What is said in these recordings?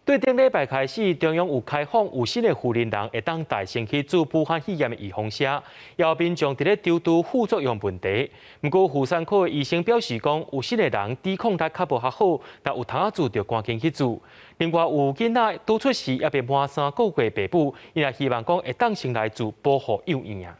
對頂禮拜開始，中央有開放有身的婦人人會當代先去注武漢肺炎的預防射，也有民眾佇咧憂慮副作用問題。毋過婦產科的醫生表示講，有身的人抵抗力較無遐好，但有通仔注就趕緊去注。另外有囡仔拄出世猶未滿3個月爸母，伊也希望講會當先來注保護幼嬰仔。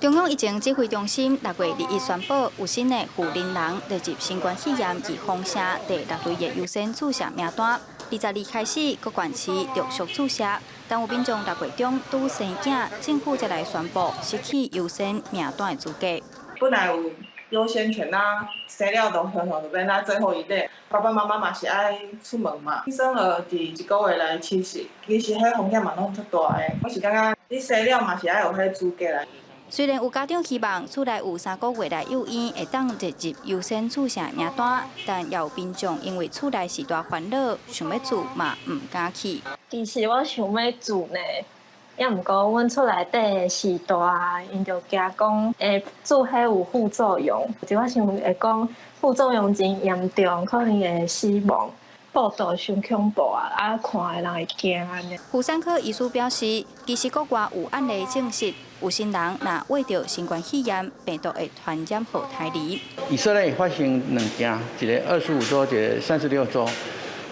中央疫情指揮中心6月21宣布，有身的婦人人列入新冠肺炎預防射第六類的優先注射名單。22開始，各縣市陸續注射，但有民眾六月中拄生囝，政府才來宣布失去優先名單的資格。本來有優先權啊，生了就常常就變啊最後一類。爸爸媽媽嘛是愛出門嘛，新生兒佇一個月內其實其實彼風險嘛攏足大的。我是感覺你生了嘛是愛有彼資格來。雖然有家長希望厝內有3個月的幼嬰會當列入優先注射名單，但也有民眾因為厝內序大煩惱，想欲注嘛毋敢去。其實我想欲注呢，也毋過阮厝內底序大，𪜶就驚講會注彼有副作用，就我想會講副作用真嚴重，可能會死亡。報道傷恐怖啊！啊，看的人會驚按呢。婦產科醫師表示，其實國外有案例證實，有身人若患著新冠肺炎，病毒會傳染予胎兒。以色列發生兩件，一个25周，一个36周，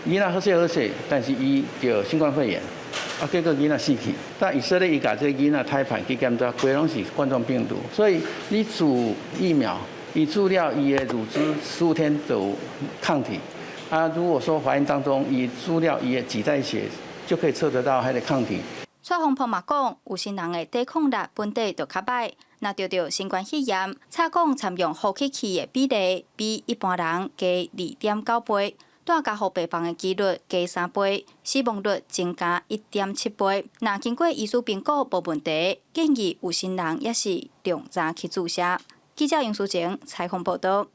囡仔好勢好勢，但是伊著新冠肺炎，啊，結果囡仔死去。但以色列伊共這囡仔胎盤去檢查，規攏是冠狀病毒，所以你注疫苗，伊注了伊的乳汁15天就有抗體。啊，如果說懷孕當中，伊注了伊的臍帶血，就可以測得到彼个抗體。蔡宏鵬嘛講，有身人的抵抗力本底就較䆀，若著著新冠肺炎，查講參用呼吸器的比例比一般人低2.9倍，蹛加護病房的幾率低3倍，死亡率增加1.7倍。若經過醫師評估無問題，建議有身人也是量早去注射。記者楊淑晴採訪報道。